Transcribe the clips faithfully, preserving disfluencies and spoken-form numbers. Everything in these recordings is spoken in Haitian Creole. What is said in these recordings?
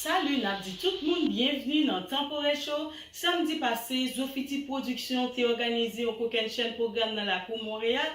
Salut, n ap di tout moun byenvni nan Tanpore Show. Samdi pase, Zofiti Production te òganize yon kokennchenn pwogram nan lakou Monreyal,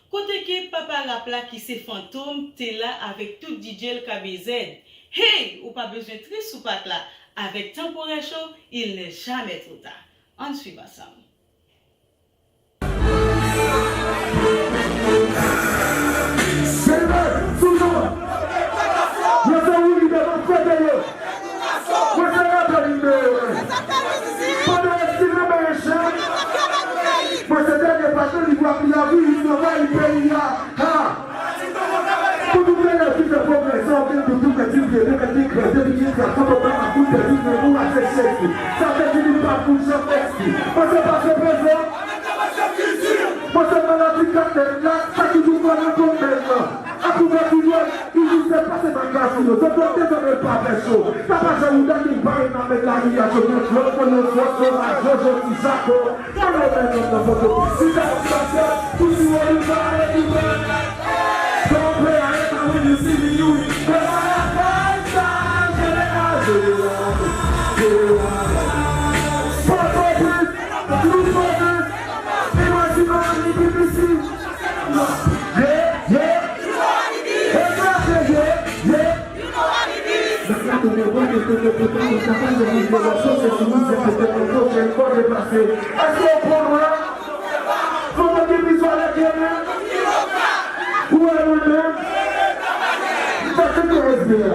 kote ke papa rap la ki se Fantom te la avèk tout D J L K B Z. Hey, ou pa bezwen tris ou pa t la. Avèk Tanpore Show, il n'est jamais trop tard. Ann swiv ansanm. Seyè, sou nou. Yo se Willy de Manfred yo. Mwen se Rafael Limbe. Pandan yo estim nan men chen. Mwen se dènye patnè li vwa pou lavi, li travay peyi a. Ha! Pou tout elèv ki fè pwogrè, sa w gen pou tou mèt di vye, de mèt di krè, depi ki sa, sa pòp la ap koute, di vye, pou ap se chèsi. Sa vle di li pa pou jan mèsi. Mwen se pase prezan. Mwen se maladi kat tèt la, sa ki toujou pran nan konbèn nan. Akoubè kou dwèt, li di se pase nan gaz yo. Zòt dwèt dezòde pa fè cho. Sa pa jan ou dènye pare nan men lari a, yo gen flòt, kono, flòt, flòt, jojo, ti jako. Mwen renmen nonm nan foto. Si sa yon plasè, pou si wè li pa ale li pa ale. Konpè a e pa wini si li youri. Mwen pa la fay sa, jeneral, jeneral, jeneral. Pòtoprens, nou poze. E mwen si nou anni pi pisi. Ye, ye. E sa se ye, ye. Nèg la tounen bwè, li tounen poutan, li ta pa janm rive lòt kote sou mizè, se te konn koken, kò deplase. Èske w konn wè? Konn ki vizyon lè gen men? Ou wè mwen menm? M fè tout respè a.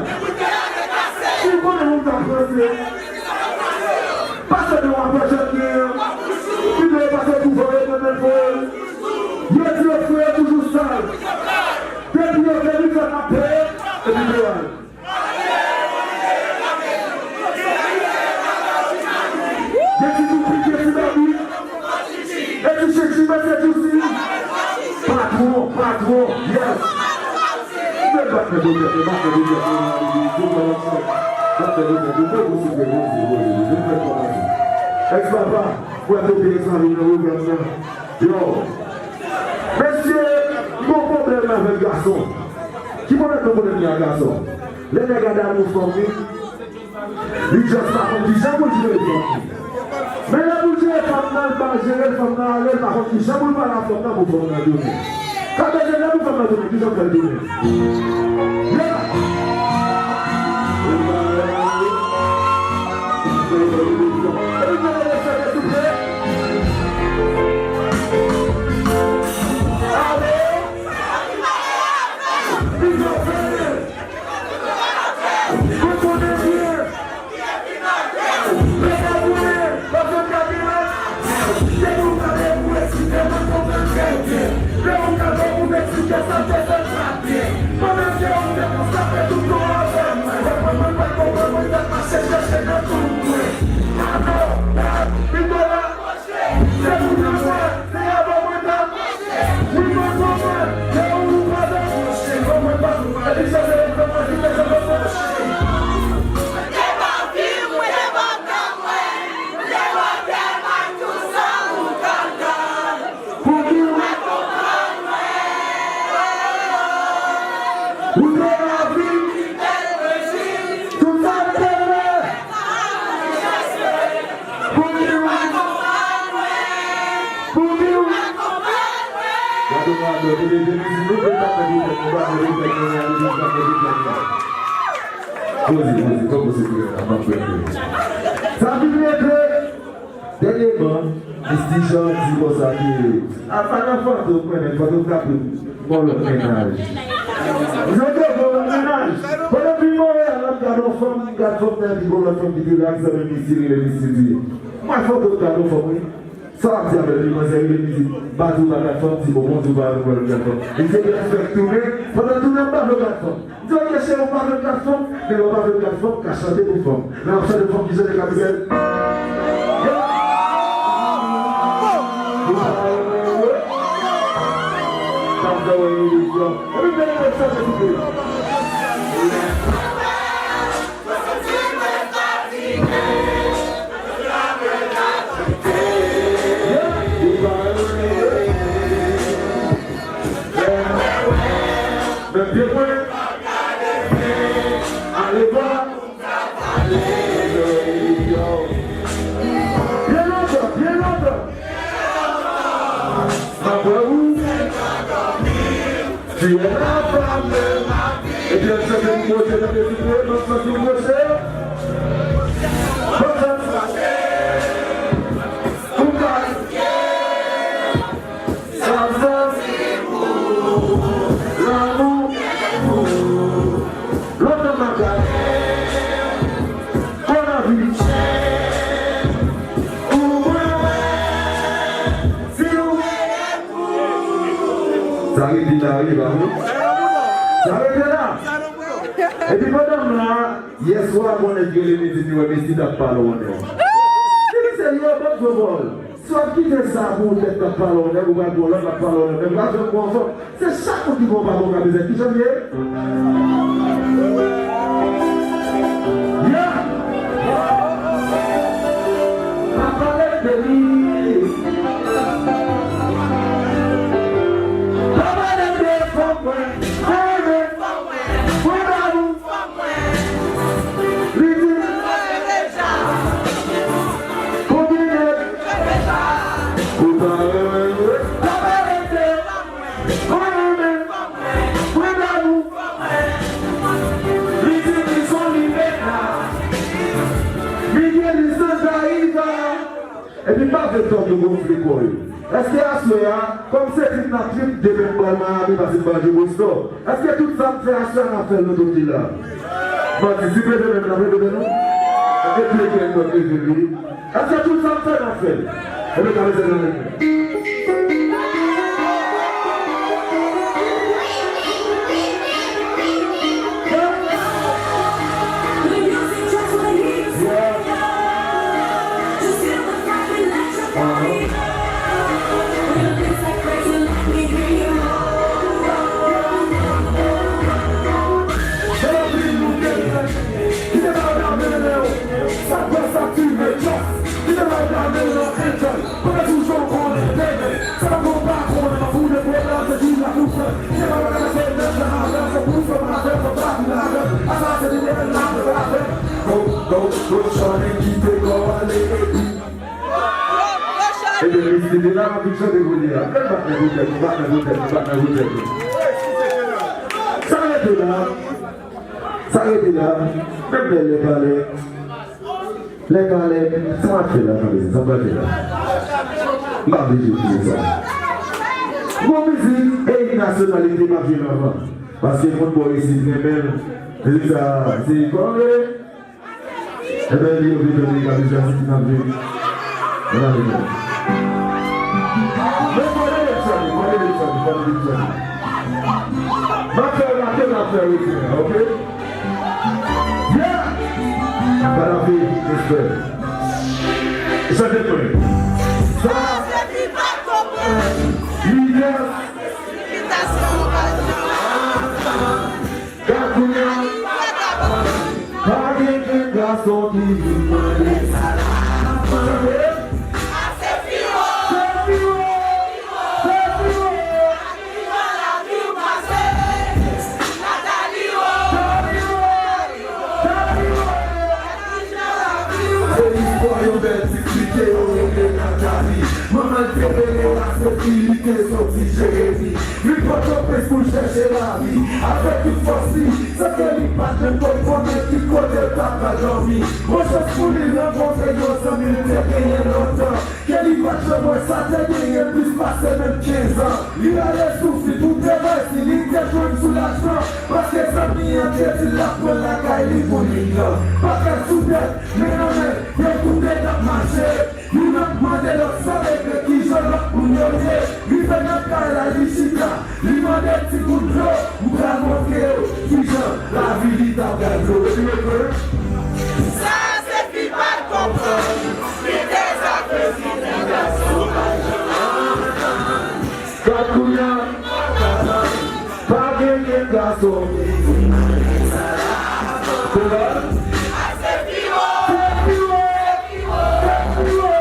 Si w konnen moun k ap panse, pase nan rapwòch ak gen an. Videyo pase pou voye mwen menm voye l. Yo di yo fre yo toujou sal. Depi yo vle li fè n ap peye. Epi yo al. Gen ti toupi, gen ti babi. E ti chichi, mesye Juicy. Patwon, patwon, yes. Men bat men doktè, men bat men doktè, men bat men doktè, men bat men doktè, men bat men doktè, men bat men doktè. Ex papa, mwen te oblije egzamine nan pwogram nan. Yo. Mesye, m gon pwoblèm avèk gason. Ki pwoblèm nan pwoblèm li a gason? Lè nèg la damou fanm li, li just pa konn kijan pou l jere fanm li. Men lè pou l jere fanm nan, l pa jere l, fanm nan ale, l pa konn kijan pou l pale a fanm nan pou fanm nan tounen. Sa vle di lè pou fanm nan tounen, kijan pou fè l tounen? Yeah! Pou nou lavi, tout sa n te vle. Pou nou, pou nou. Gade mwen, nou te leve mizik, nou te tape mizik, nou pa leve mizik, nou pa leve mizik. Poze, poze, poze, poze, poze. Sa vin rete. Dènyèman, Miss Dijon di konsa ke, a, pa nan Fantom mwen menm, Fantom t ap vin yon lòt mennaj. Yo te gon lòt mennaj. Pandan m vin Monreyal la, m gade yon fanm, m gade fanm nan, epi gon lòt fanm ki te la, ki se Miss Dijon, Miss Dijon. Mwen Fantom gade yon fanm, wi. Sa w ap di avè l, wi, manzè, wi, li di, m pa di w pa gad fanm, di, o, Bondye, w pa wè l gad fanm. Li te fèk tounen, pandan tounen, m pa vle gad fanm. M di, oke, cheri, w pa vle gad fanm, men lè w pa vle gad fanm, w ka chante pou fanm. Lè w ap chante pou fanm, ki jan de kapitèl? Epi, men, men, chante, souple. Men pye mwen. Ale va. Pwoche tande sou pye, bann santi w pwoche. Bann santi w pwoche. Ou ka riske. Sa m santi pou lanmou pou lontan m ap gade. Konavi. Ou mwen wè. Si ou Sa rete la, wi, pa vre? Sa rete la. Epi pandan m la, yè swa, konnen k rele m, li di m, wè, Messi t ap pale w annè. Li di, se yo, bon, bon, bon. Si w ap kite sa pou w tèt k ap pale w annè, ou pral pran lòt k ap pale w annè, ou pa janm pran ansanm. Se chak moun ki pran pa bon ka bezwen. Ki jan l ye? Yeah! Pa pale de li. Pa pale de fanm mwen. Mwen renmen fanm mwen. Mwen damou fanm mwen. Li di, konbyen nèg ou ta renmen? Pa pale de fanm mwen. Mwen renmen fanm mwen. Mwen damou fanm mwen. Li di li son limena. Li gen lisans Dayiva. Epi m pa vle tòk yo gonfle kò yo. Èske aswè a, kòm se trip n ap trip, demen m pral Miami, pase m pral jwe Boston? Èske tout sa m fè aswè a n ap fè l nou tout ki la? Manti, si m rete menm, n ap rete menm nou? Epi e kèk lòt rete vre. Èske tout sa m fè n ap fè l? Ebyen, ka mete nan men mwen. Sa pwès sa ki mechan. Ki te bay dame nan enjòy. Pandan toujou konnen bebe. Sa pa gon pa konnen, nan foule pwoblèm, se ki la pou fè. Ki te bay dame nan enjòy, la avè, se pou fè, avè, se pa vin avè. Asa, se li, la avè, avè. Go, go, go, chòne, kite kò ale, epi. Ebyen, Misty te la, anpil chante kounye a. Fè bat nan pou tèt, bat nan pou tèt, bat nan pou tèt. Sa rete la. Sa rete la. Menm lè, lè pale. Lè pale, sa m ap fè la, tande, sa m pral fè la. M pa vle jwe pou sa. Gon mizik, e nasyonalite m ap jwe anvan. Paske moun bò isit renmen l. Mizik sa, se kòman l rele? Ebyen, li oblije tande Gaby Jazzy ki t ap jwe. Mwen ale non. Men pale de Johnny, pale de Johnny, pale de Johnny. M ap fè rate, m ap fè refren, oke? Yeah! Gaddafi, respè. Chante mwen. Sa se pi mal konprann. Lidè. Sa se siyifikasyon angajan. Gad kounye a. Pa gen, gen gason ki vin mande sa la. Chante. Ase pi wo. Se pi wo. Se pi wo. Ki jan lavi w pase? Nathalie wo. Nathalie wo. Nathalie wo. Ki jan lavi w pase? Se istwa yon bèl ti fi ke yo rele Nathalie. Manman l te rele Asefi, li te soti Jeremi. Vin Pòtoprens pou l chèche lavi. Avèk tout fòs li, sanke li pa t menm konn konnen ki kote l ta pral dòmi. Bon chans pou li rankontre yon zanmi l te genyen lontan. Ke li pa t janm wè sa te genyen plis pase menm kenz an. Li rale souf li pou te wè si li te jwenn soulajman. Paske zanmi an te di l ap pran l lakay li pou lit lan. Pa fè l sou tèt, men nan men, yo tou de t ap mache. Youn ap mande lòt san regle kijan lòt moun yo ye. Rive nan kay la, li chita, li mande ti gout dlo. M pral montre yo kijan lavi li t ap gade yo. Sa se fi pa t konprann. Li te sa prezidans. Gad kounye a. Pa gen, gen gason. Kouman? Se pi wo. Se pi wo. Se pi wo.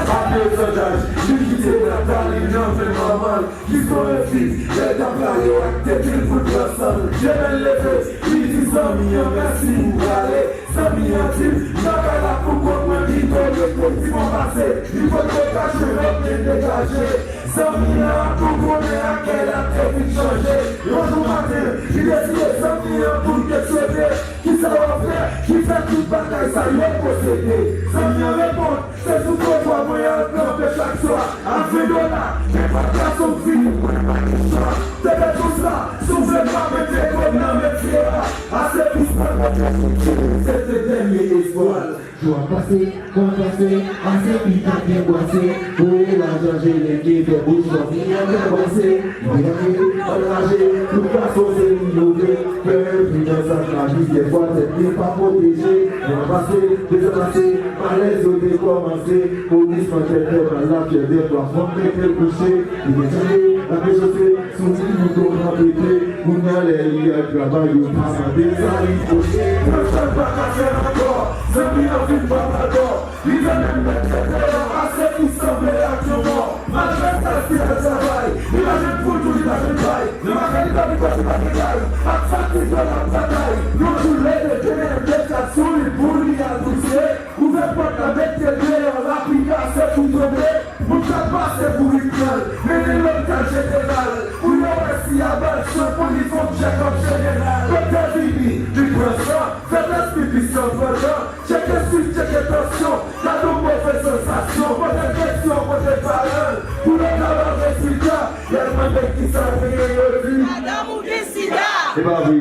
Apre sandaj, li kite Nathalie nan men manman l, ki se yon fi, lè l t ap rale ak tete l pou l pran san l. Demen l leve, li di zanmi an mèsi pou prale. Zanmi an di l, nan kay la pou kont mwen, li Yo rete ti mò pase, li pot koka cheve byen degaje. Zanmi an tou konnen ak kè l ap te vin chanje. Yon jou maten, li deside zanmi an tou l te swete. Kisa w ap fè ki fè tout bagay sa yo posede? Zanmi an reponn, se sou twotwa mwen al kanpe chak swa. A ven dola, men pa gason ki mwen pa gen chwa. Se te konsa, si w vle pa mete kòb nan metye a. Ase pis pa kontre sou ti, se te dènye espwa l. Jou ap pase, mwa ap pase, ase pita byen bwase. Voye lajan jere ki fè bouch fanmi an byen bwase. Li ap anraje, tout gason se li yo vle. Fè finans ak lavi, dèfwa tèt li pa pwoteje. Mwa pase, dezan pase, malèz yo te kòmanse. Polis mantè fè mal la, fyè dèfwa fanm mete l kouche. Li gen chanje, l ap rechose, sou li bouton an pete. Kounye a lè li al travay, yo pa mande sa li pote. Pèsonn pa ka fè ankò, zanmi an vin pa padon. Li fè menm mèt tèt deyò, ase ki sanble ak yon mò. Malgre sa, l still al travay. Li pa jwenn foul tou, li pa jwenn pay. Nan makè li dòmi kòm li pa gen kay. Ak fatig yo l ap batay. Yon jou leve, demen an deja sou li pou li al pouse. Ouvè pòt la, mete deyò, lapli kase tou tonbe. Moun k ap pase kouri pran l, mennen lopital jeneral. Pou yo wè si a bal chan pou li fè yon tchèkòp jeneral. Doktè vini, li pran san, fè tès pipi san pandan. Tcheke sik, tcheke tansyon, gade yon move sansasyon. Poze l kesyon, poze paran l, pou yo ka ba w rezilta. Y al mande kisa w genyen, yo di, madanm ou gen sida. Se pa vre.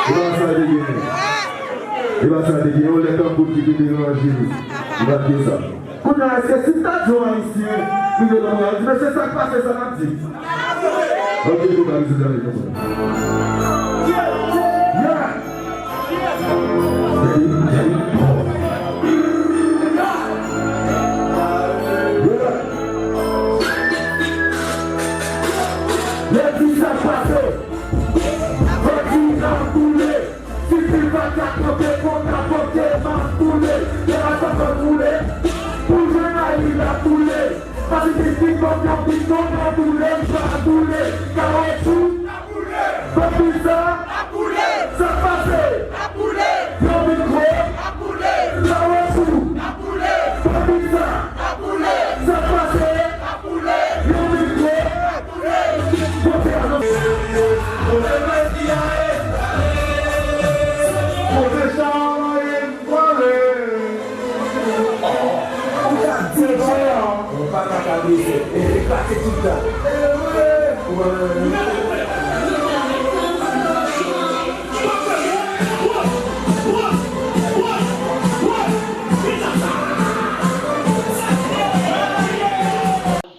Se pa sa l te genyen. Se pa sa l te genyen. Yon lèt an kout ki te deranje li. Li pa t gen sa. Kounye a, èske si m ta di yon Ayisyen, rive nan mwen, di, mesye, sa k pase, sa n ap di? Ok, nou pa bezwen ale konsa. Yeah! Lè di sa k pase, bandi ap boule. Sipil pa ka kanpe kont avòte, m ap boule. Lè pa sa fè boule, pou jwenn Ayil ap boule. Pati ki fin kòb yon piton nan boule, m pa boule. Kawachou, bandi sa, sa pase. Yon mikwo, kawachou, bandi sa, sa pase. Yon mikwo,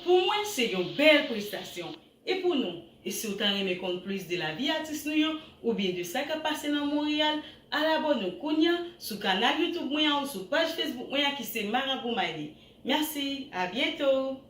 Pou mwen, se yon bèl prestasyon. E pou nou? E si w ta renmen konn plis de lavi atis nou yo, oubyen de sa k ap pase nan Monreyal, al abòne w kounye a sou kanal YouTube mwen an ou sou paj Facebook mwen an ki se Marabou Miley. Mèsi, a byento!